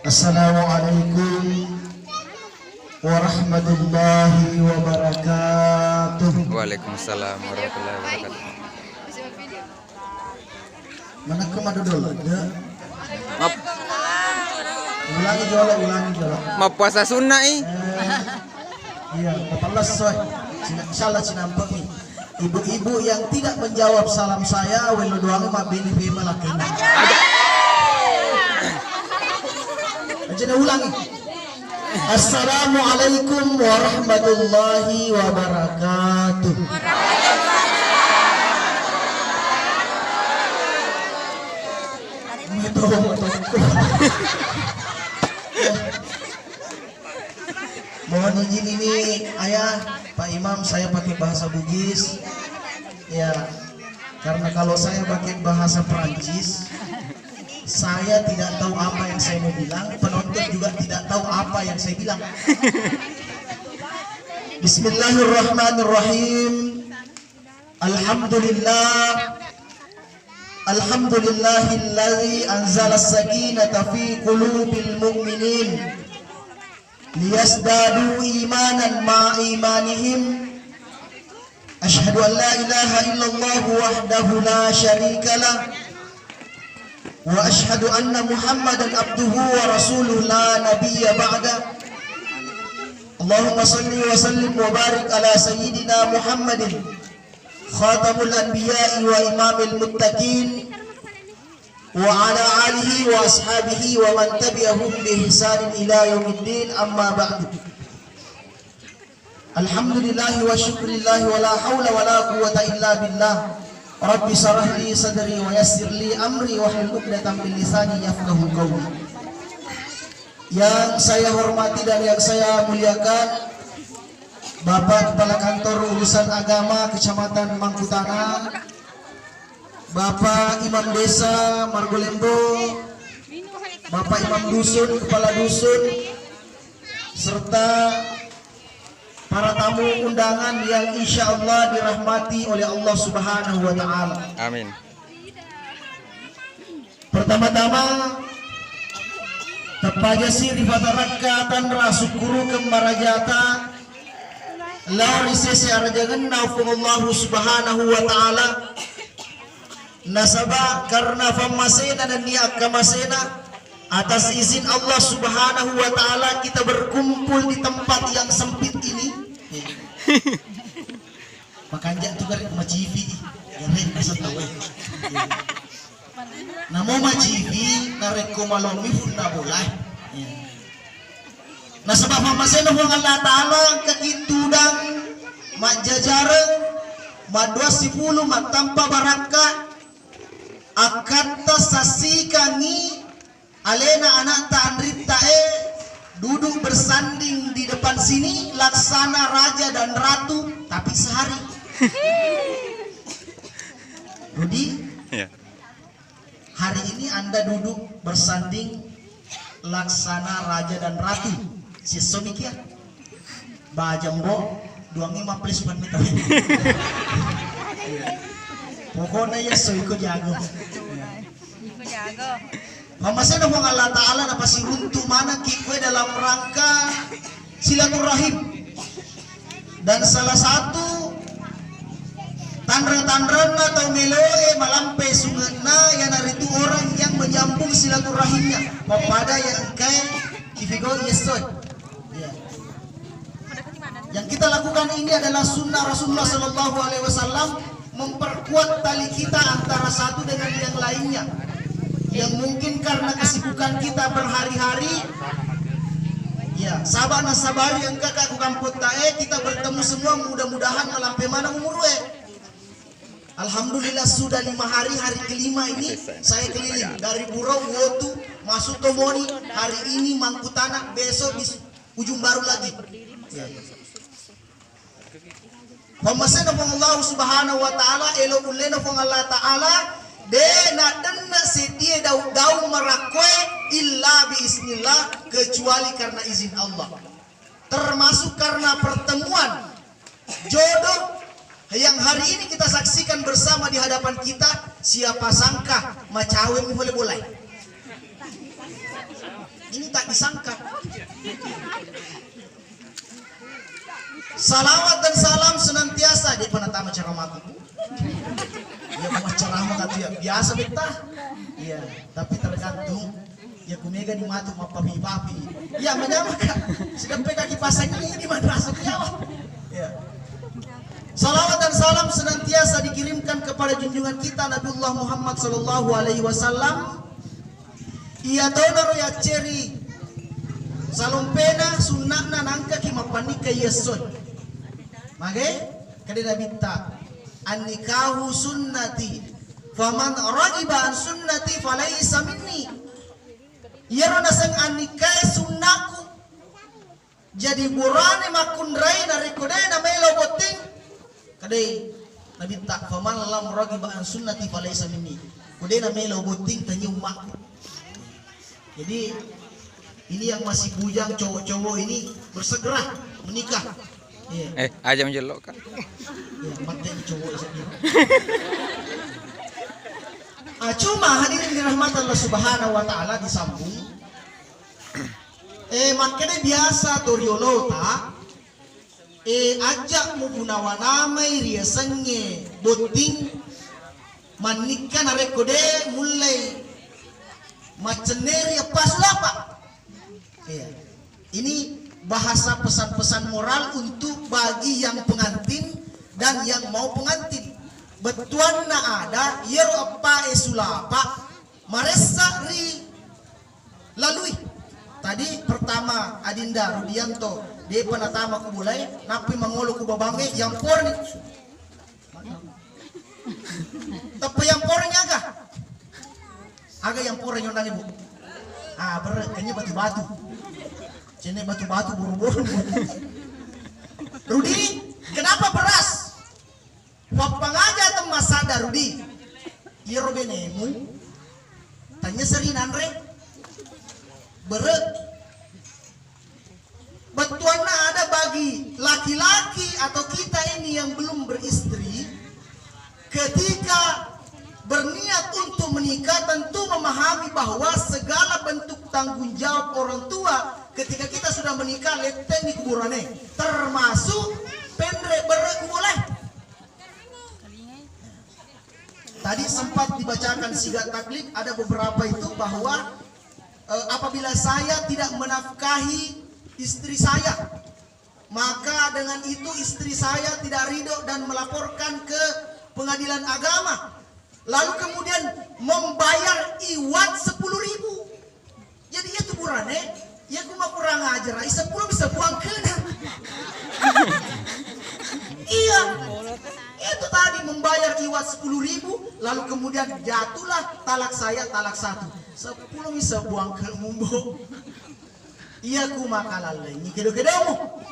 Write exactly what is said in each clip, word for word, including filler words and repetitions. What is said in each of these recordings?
Assalamualaikum warahmatullahi wabarakatuh. Waalaikumsalam warahmatullahi wabarakatuh. Mana ke madodol? Ada. Map- Ulangi jolo, ulangi jolo. Mappuasa sunnah i. Eh, iya, kepala soy. Cina-, salah cinampengi. Ibu-ibu yang tidak menjawab salam saya, welo doang mabbene pema lakena. Aja na ulangi. Assalamualaikum warahmatullahi wabarakatuh. Mohon izin ini, Ayah, Pak Imam, saya pakai bahasa Bugis. Ya, karena kalau saya pakai bahasa Perancis, saya tidak tahu apa yang saya mau bilang, penonton juga tidak tahu apa yang saya bilang. Bismillahirrahmanirrahim. Alhamdulillah. Alhamdulillahilladzi anzala sakinata fi qulubil mu'minin liyazdadu imanan ma'a imanihim. Asyhadu an la ilaha illallah wahdahu la syarika lah. Wa asyhadu anna Muhammadan abduhu wa rasuluh la nabiyya ba'da. Allahumma salli wa sallim wa barik ala sayyidina Muhammadin khatamul anbiya'i wa imamil muttaqin wa ala alihi wa ashabihi wa man tabi'ahum bi ihsanin ila yaumiddin, amma ba'du. Alhamdulillahi wa syukrillahi wa la haula wa la quwwata illa billah. Rabbi syrah li sadri wa yassir li amri wahlul 'uqdatam min lisani yafqahu qawli. Yang saya hormati dan yang saya muliakan, Bapak Kepala Kantor Urusan Agama Kecamatan Mangkutana, Bapak Imam Desa Margolembo, Bapak Imam Dusun, Kepala Dusun, serta para tamu undangan yang insya Allah dirahmati oleh Allah Subhanahu wa Ta'ala. Amin. Pertama-tama, teppajasi rifatarakka tanra sukkurukeng marajata lao ri sese arajangenna Puang Allahu Subhanahu wa Ta'ala. Nasaba karena fammasena nennia akkamasena, atas izin Allah Subhanahu wa Ta'ala kita berkumpul di tempat yang sempit ini. Makanja tu garek macifi, garek naseng tau e. Namo macifi, narekko malomi punna bola. Nasaba fammasena Puang Allah Ta'ala engkaki tudang majjajareng, maddua sipulu, mattampa barakka, akkatta sassikangi alena anakta anritta e duduk bersanding di depan sini laksana raja dan ratu, tapi sehari. Rudi, iya. Hari ini Anda duduk bersanding laksana raja dan ratu. Siesso mikia. Bajambo, duangi mapplesukan mita. Pokokna iesso iko jago. Iko jago. Fammasena Puang Allah Ta'ala napasiruntu manekki koe dalam rangka silaturahim. Dan salah satu tanra-tanranna tau meloe malampe sunge'na iyanaritu orang yang menyambung silaturahimnya. Pappada yang engkae kifigau yessoe. Iya. Yang kita lakukan ini adalah sunnah Rasulullah Sallallahu Alaihi Wasallam, memperkuat tali kita antara satu dengan yang lainnya. Yang mungkin karena kesibukan kita berhari-hari, ya, sabar na sabari engka ka ku kampung tae, kita bertemu semua, mudah-mudahan malampe mana umur e. Alhamdulillah, sudah lima hari, hari kelima ini saya keliling dari Burau, Wotu, masuk ke Moni, hari ini Mangkutana, besok di Ujung Baru lagi. Ya. Fammasena Puang Allah Subhanahu wa Ta'ala, elo ullena Puang Allah Ta'ala, de nadenna setie dau-, daung marakkoe illa biiznillah, kecuali karena izin Allah. Termasuk karena pertemuan jodoh yang hari ini kita saksikan bersama di hadapan kita, siapa sangka macawe mi pole bolai. Ini tak disangka. Salawat dan salam senantiasa, dia pernah tamat ceramahku. Ya, mau ceramah tapi ya biasa betta. Iya, tapi tergantung ya kumega ni matu mappapi-papi. Ya, menyamakan. Sudah P K K pasang ini di madrasah Jawa. Ya. Salawat dan salam senantiasa dikirimkan kepada junjungan kita Nabiullah Muhammad sallallahu alaihi wasallam. Iyatonaro yacceri salompena sunna'na nangkaki mappannikka iyessoe. Mage? Kade Nabitta, "Annikahu sunnati, faman ragiba an sunnati falaisa minni." Iyaro naseng annikkae sunnaku. Jadi burane makkunrai narekko de namelo botting, kadai Nabitta, "Faman lam ragiba an sunnati falaisa minni." Ko de namelo botting, tania ummakku. Jadi ini yang masih bujang cowok-cowok ini bersegera menikah. Iya. Eh, aja menjelok kan. Iya, mati cowok sedih. Ah, cuma hadirin dirahmati Allah Subhanahu wa Ta'ala, disambung. Eh, makkeda biasa to riolota, eh, ajak mugunawa namai riasengnge botting mannikka narekko de mullei maccenneri eppa sulapa. Iya. Ini bahasa pesan-pesan moral untuk bagi yang pengantin dan yang mau pengantin. Bettuanna ada, iyaro eppa e sulapa maressa ri lalui. Tadi pertama Adinda Rudianto, depa natama ku bolae, nappi mangolo ku babangnge, yang porni. Teppa yang porni aga? Aga yang porni nyondangi, Bu? Ah, bere, kayaknya batu-batu. Cene batu-batu, buru-buru. Rudi, kenapa beras? Pappangaja temmasadda Rudi. Iyaro benemu tanya seri nanre. Bere. Bettuanna ada bagi laki-laki atau kita ini yang belum beristri, ketika berniat untuk menikah tentu memahami bahwa segala bentuk tanggung jawab orang tua ketika kita sudah menikah, lettenni kuburane, termasuk penre bere kubolae. Tadi sempat dibacakan siga taklid, ada beberapa itu bahwa, eh, apabila saya tidak menafkahi istri saya, maka dengan itu istri saya tidak ridho dan melaporkan ke pengadilan agama. Lalu kemudian membayar iwat sepuluh ribu. Jadi iya tu burane, iya ku makurang ajar, ai sepuluh bisa buang kena. Iya. Itu tadi membayar iwat sepuluh ribu, lalu kemudian jatuhlah talak saya, talak satu. Sepuluh bisa buang ke mumbo. Iya ku makalallengi kedo-kedomu.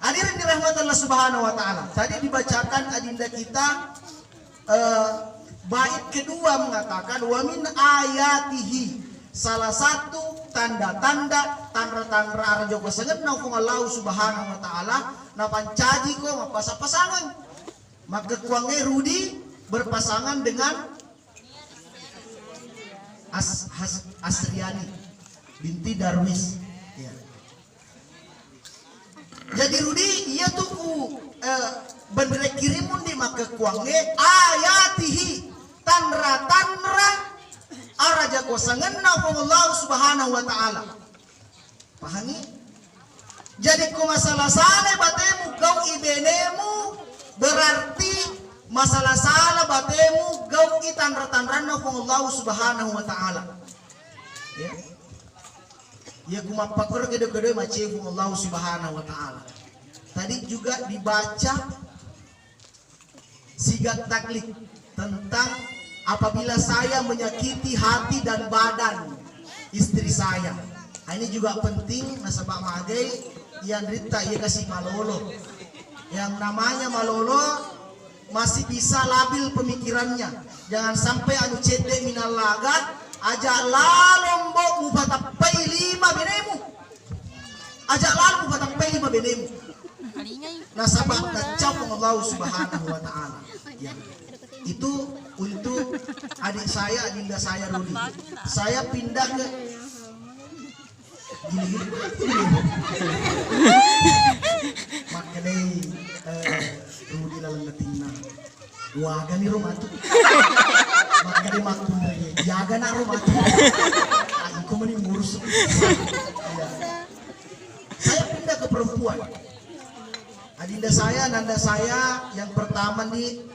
Hadirin dirahmati Allah Subhanahu wa Ta'ala. Tadi dibacakan adinda kita, eh, bait kedua mengatakan, "Wa min ayatihi." Salah satu tanda-tanda, tanra-tanra araja kuasangenna Puang Allah Subhanahu wa Ta'ala, napancaji ko mappasang-pasangan. Makkekkuangnge Rudi berpasangan dengan As-, Has-, Asriani binti Darwis. Ya. Jadi Rudi, iya tu ku, eh, benre kirimun di makkekkuangnge ayatihi, tanra-tanra araja kuasangenna Puang Allah Subhanahu wa Ta'ala. Pahangi? Jadi ko masala-sala batemu gau i benemu, berarti masala-sala batemu gau i tanra-tanranna Puang Allah Subhanahu wa Ta'ala. Ya. Ya, ku mappakkoro kedo-kedo macefung Allah Subhanahu wa Ta'ala. Tadi juga dibaca sigat taklid tentang apabila saya menyakiti hati dan badan istri saya. Nah, ini juga penting nasaba magai yang rita ia kasih malolo. Yang namanya malolo masih bisa labil pemikirannya. Jangan sampai anu cedde minallaga, aja lalo mbok mupatappai lima benemu. Aja lalo mupatappai lima benemu. Nasaba kaccapung Allah Subhanahu wa Ta'ala. Ya. Itu untuk adik saya, adinda saya Rudi. Saya pindah ke gini-gini. Makkedai, eh, Rudi laleng atinna. Wagani ro matu. Makkedai makkunrai. Jagana ro matu. Ah, iko meni ngurus. Iya. Saya pindah ke perempuan. Adinda saya, nanda saya yang pertama nih,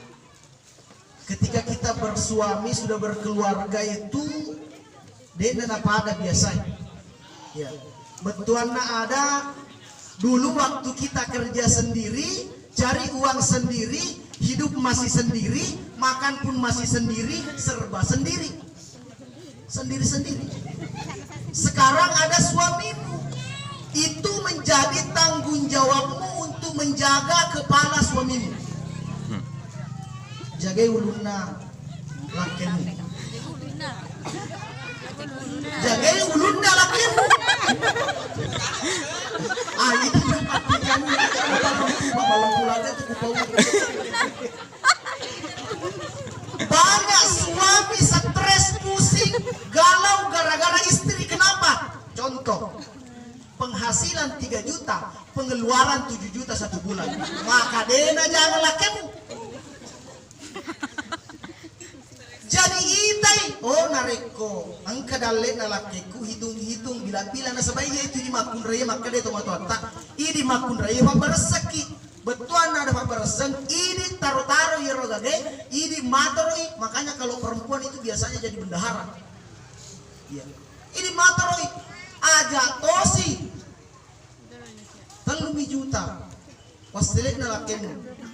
ketika kita bersuami, sudah berkeluarga itu, de'na napada biasa. Ya. Bettuanna ada, dulu waktu kita kerja sendiri, cari uang sendiri, hidup masih sendiri, makan pun masih sendiri, serba sendiri. Sendiri-sendiri. Sekarang ada suamimu. Itu menjadi tanggung jawabmu untuk menjaga kepala suamimu. Jagai ulunna lakkemu. Jagai ulunna lakkemu. Ah, itu tempat ikannya. Malam pulang itu kupau. Banyak suami stres, pusing, galau gara-gara istri. Kenapa? Contoh, penghasilan tiga juta, pengeluaran tujuh juta satu bulan. Maka de'na jangan lakkemu. Jadi itai, oh, narekko engka dalle'na lakkekku, hitung-hitung, bila-bila, nasaba iya itu idi makkunrai, makkeda tomatoatta, idi makkunrai pabbaressekki. Bettuanna ada pabbaresseng, idi taro-taro iyaro gage, idi matoroi. Makanya kalau perempuan itu biasanya jadi bendahara. Iya. Idi matoroi, aja tosi. Tellumi juta. Wassele'na lakkemu,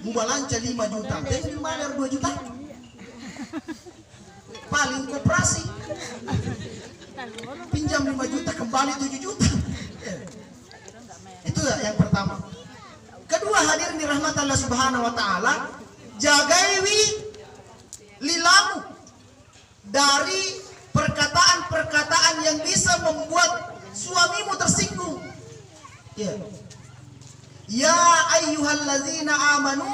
mubalanca lima juta. Temmui maler dua juta. Paling koperasi. Pinjam lima juta, kembali tujuh juta. Itu ya yang pertama. Kedua, hadirin dirahmati Allah Subhanahu wa Ta'ala, jagaiwi lilamu dari perkataan-perkataan yang bisa membuat suamimu tersinggung. Ya. Ya ayyuhallazina amanu,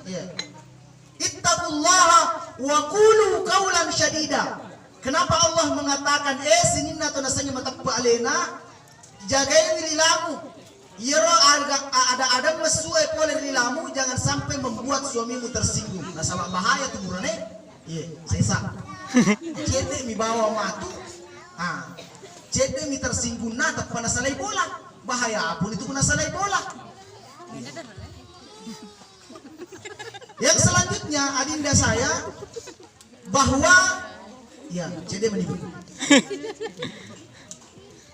ya. Ittaqullaha wa qulu qawlan sadida. Kenapa Allah mengatakan, eh, sininna to nasengnge mateppe' alena, jagaiwi lilamu. Iyaro aga-, a-, ada-ada messuai pole ri lilamu, jangan sampai membuat suamimu tersinggung. Nasaba bahaya tu burane. Iya, sesa. Cedde mi bawa matu. Ah. Cedde mi tersinggung na teppa nasalai bola. Bahaya apa itu nasalai bola. Yang selanjutnya, adinda saya, bahwa, ya, cedde menipu.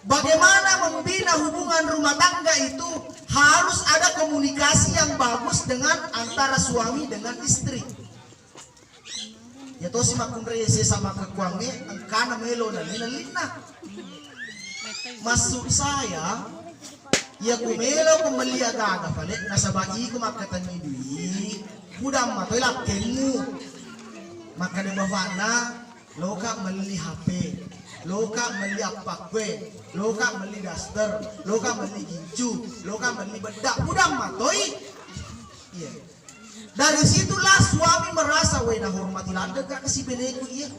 Bagaimana membina hubungan rumah tangga itu harus ada komunikasi yang bagus dengan antara suami dengan istri. Ya tosi makkunrai sesa makkekkuangnge, engkana melo nalli-nallinna. Maksud saya, ya ku melo ku melli aga-aga pale, nasaba iko makkatenni dui, pudang matoi lakkemmu. Makkeda bapakna, loka melli H P, loka melli appakkue, loka melli daster, loka melli gincu, loka melli bedda, pudang matoi. Iya. Dari situlah suami merasa, "Weh, nahormati ladde ka si beleku iya.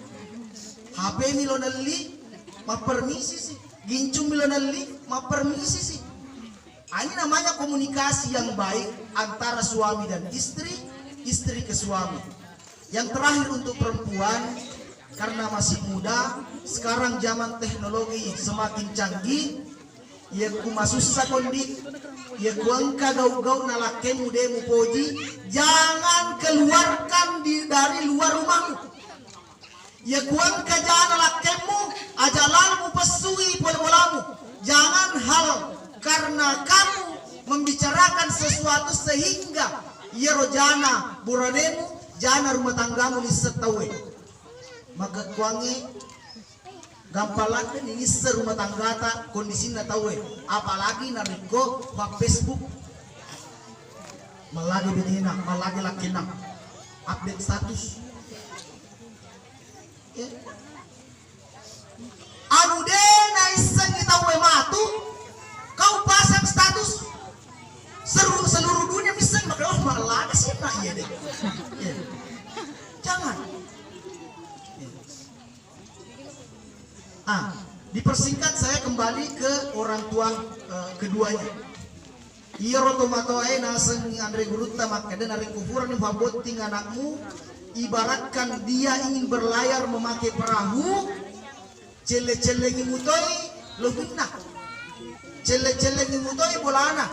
H P mi lo nelli, mappermisi si. Gincu mi lo nelli, mappermisi si." Ini namanya komunikasi yang baik antara suami dan istri, istri ke suami. Yang terakhir untuk perempuan, karena masih muda, sekarang zaman teknologi semakin canggih, iya ku masussa kondi, iya ku engka gau-gau na lakkemu de mupoji, jangan keluarkan di, dari luar rumahmu. Iya ku engka jana lakkemu, aja lalo mupessui pole bolamu. Jangan hal karena kamu membicarakan sesuatu sehingga iyaro jana buranemu, jana rumah tanggamu nisseng tauwe. Makkekkuangnge gampang ladde ni nisseng rumah tanggata kondisinna tauwe, apalagi narekko fa Facebook. Mallagi betena, mallagi lakkenna, update status. Ya. Anu de naissengi tauwe matu, kau pasang status. Seru-, seluruh dunia missengi, maka, oh, mallaga sih, Pak, iya deh. Iya. Jangan. Ah, dipersingkat, saya kembali ke orang tua, eh, keduanya. Iyaro tomatoae naseng anre gurutta makkeda, narekko purani fabotting anakmu, ibaratkan dia ingin berlayar memakai perahu, celle-cellengi mutoi lopinna, celle-cellengi mutoi bolana,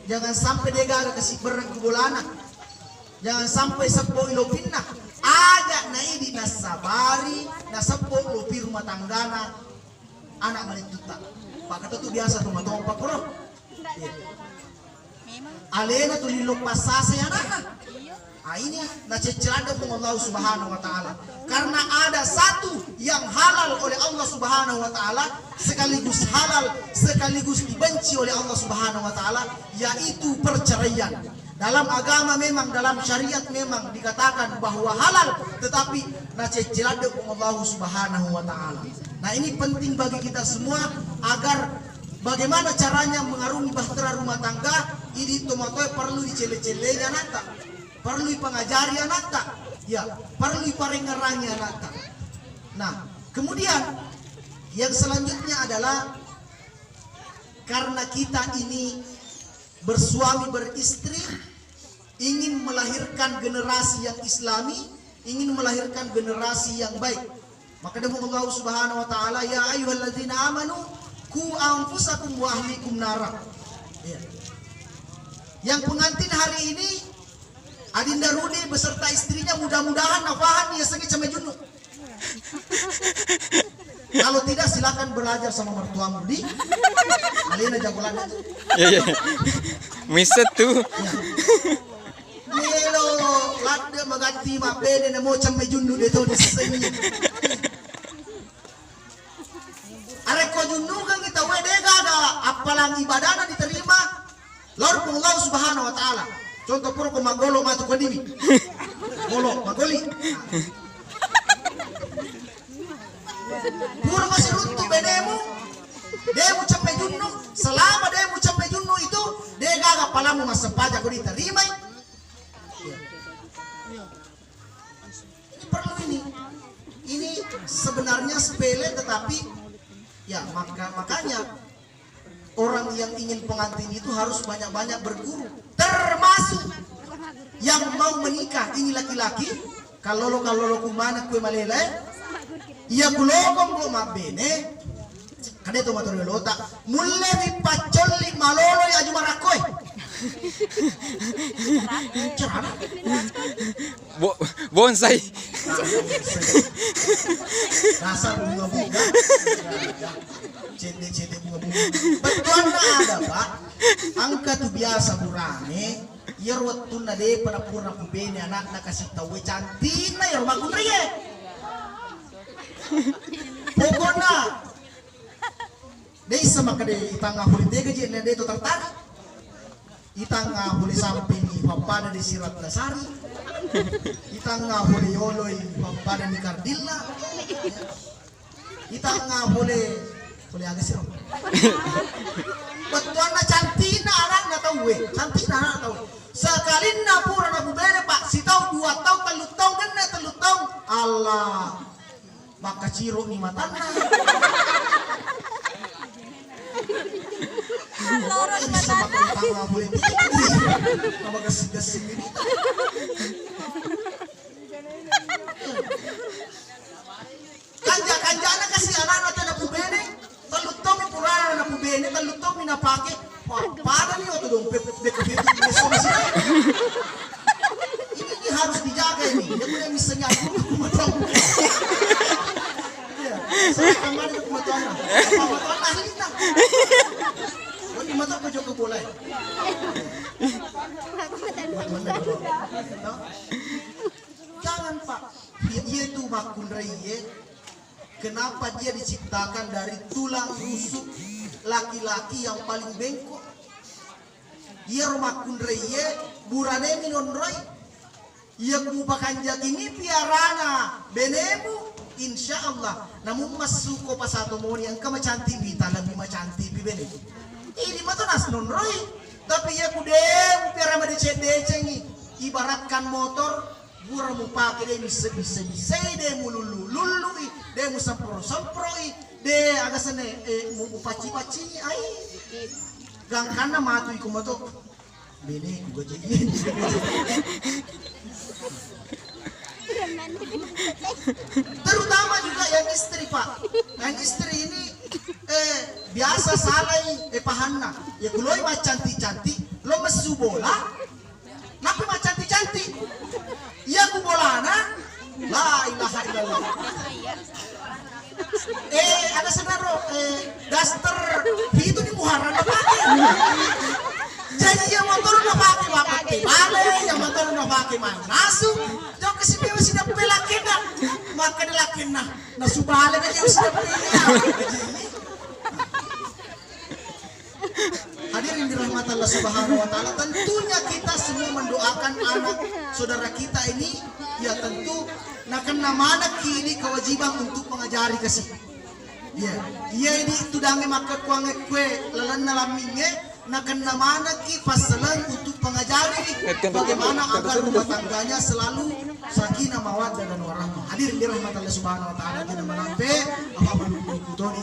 jangan sampai de gaga kasibberreng ku bolana. Jangan sampai seppoi lopinna. Aja naidi nassabari naseppo lopi rumah tanggana anak malettutta. Pakata tu biasa tu matong pakoro. Iya. Alena tu lillo passase anakna. Ah, ini nacecceladde Puang Allah Subhanahu wa Ta'ala. Karena ada satu yang halal oleh Allah Subhanahu wa Ta'ala, sekaligus halal, sekaligus dibenci oleh Allah Subhanahu wa Ta'ala, yaitu perceraian. Dalam agama memang, dalam syariat memang dikatakan bahwa halal, tetapi nacecceladde Puang Allah Subhanahu wa Ta'ala. Nah, ini penting bagi kita semua agar bagaimana caranya mengarungi bahtera rumah tangga, idi tomatoe perlu dicelle-cellengi anatta, perlu dipengajari anatta, ya, perlu diparengngerangi anatta. Nah, kemudian yang selanjutnya adalah karena kita ini bersuami beristri, ingin melahirkan generasi yang islami, ingin melahirkan generasi yang baik. Maka demi Allah Subhanahu wa Ta'ala, "Ya ayyuhalladzina amanu, ku anfusakum wa ahlikum nara." Ya. Yang pengantin hari ini, Adinda Rudi beserta istrinya, mudah-mudahan nafahan nih, ya, segi cemejunnu. Kalau tidak, silakan belajar sama mertuamu di alena jago ladde. Iya, iya. Miset tu. Ya. Melo ladde magatti mabbene namo cemme junnu de to dissengi. Arekko junnukengi tauwe de gaga appalang ibadana diterima. Lao ri Puang Allah Subhanahu wa Ta'ala. Contoh, pura ko maggolo matu ko dimi. Golo, maggoli. Pura masiruntu benemu, demu ceppe junnu. Selama demu ceppe junnu itu, de gaga palamu massempajang ko diterimai. Ini perlu ini. Ini sebenarnya sepele, tetapi ya maka, makanya orang yang ingin pengantin itu harus banyak-banyak berguru. Termasuk yang mau menikah ini laki-laki, kallolo-kallolo kumana kue malele, iya kulokong ko mabbene, kade to matori lota, mulle mi paccolli malolo ya aju marakkoe. Carana. Bo-, bonsai. Dasar bunga-bunga. Cende-cende bunga-bunga. Bettuanna ada, Pak. Engka tu biasa burane, iyaro wettunna depa napura pubene anakna kasi tauwe cantikna iyaro makkunraie. Pokokna, de issa makkeda itangnga pole tega je, de to tertarik. Itangnga pole sampingi pappada di Siratna Sari. Itangnga pole yoloi pappada di Kardilla. Itangnga pole, pole aga siro. Bettuanna cantikna anakna tauwe, cantikna anakna tauwe. Sekalinna pura napubene, Pak, sitau, dua taung, tellu taung, genne tellu taung. Allah. Makkaciro ni matanna. Loro ni bisa matanna. Makkatama boleh tinggi. Nama gessing-gessing ini. Kanja-kanjana kasi anakna tena pubene. Tellu taung mi purana napubene, tellu taung mi napake. Wah, pada ni oto dompet, dompet itu, ini, ini harus dijaga ini. Dia punya misalnya aku, aku matong. Iya, saya kemarin aku matong. Apa matong ahli kita? Oh, di mata aku joko boleh. Jangan, Pak. Iya, iya itu makkunrai, ya. Kenapa dia diciptakan dari tulang rusuk laki-laki yang paling bengkok? Iyaro makkunraiye burane mi nonroi. Iya ku mupakanjaki mi piarana benemu, insya Allah namu massu ko pasato moni engka macantik wita, lebih macantik pi benemu. Ini mato nas nonroi, tapi iya ku demu piara madeceng-decengi, ibaratkan motor, pura mupake de misse-misse-missei, de mulullu-lullui, De musempro-semproi, de aga senne, eh, mu-, mupacci-paccingi ai. Gangkanna matu iko mato. Bene ku gaji. Terutama juga yang istri, Pak. Yang istri ini, eh, biasa salai, eh, pahanna. Ya kuloi maccanti-canti, lo messu bola, Nappi maccanti-canti. Iya ku bolana. La ilaha illallah. Eh, ada senaro, eh, daster itu di muharram napake. Jadi iya motor napake, mapake bale, iya motor napake mannasu. Jok ke sini masih dapat lakinna. Maka ada lakinna. Nasu bale ke jauh sudah. Hadirin dirahmati Allah Subhanahu wa Ta'ala, tentunya kita semua mendoakan anak saudara kita ini, ya tentu nakenna manekki ini kewajiban untuk mengajari kasi. Ya, iya ini tudange makkekkuange kue lalenna lamminge, nakenna manekki passaleng untuk pengajari bagaimana agar rumah tangganya selalu sakinah mawaddah dan warahmah. Hadirin dirahmati Allah Subhanahu wa Ta'ala, kita menampe apa menunggu kutoni.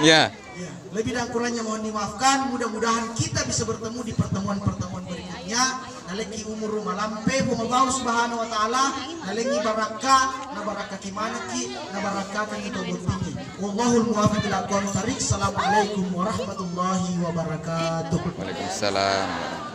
Ya. Ya, lebih dan kurangnya mohon dimaafkan. Mudah-mudahan kita bisa bertemu di pertemuan-pertemuan berikutnya. Nalekki umur malampe, Puang Allah Subhanahu wa Ta'ala, nalengi barakka, nabarakkaki manekki, nabarakkakang itu bottingi. Wallahul muwaffiq ila aqwamit thariq. Assalamualaikum warahmatullahi wabarakatuh. Waalaikumsalam.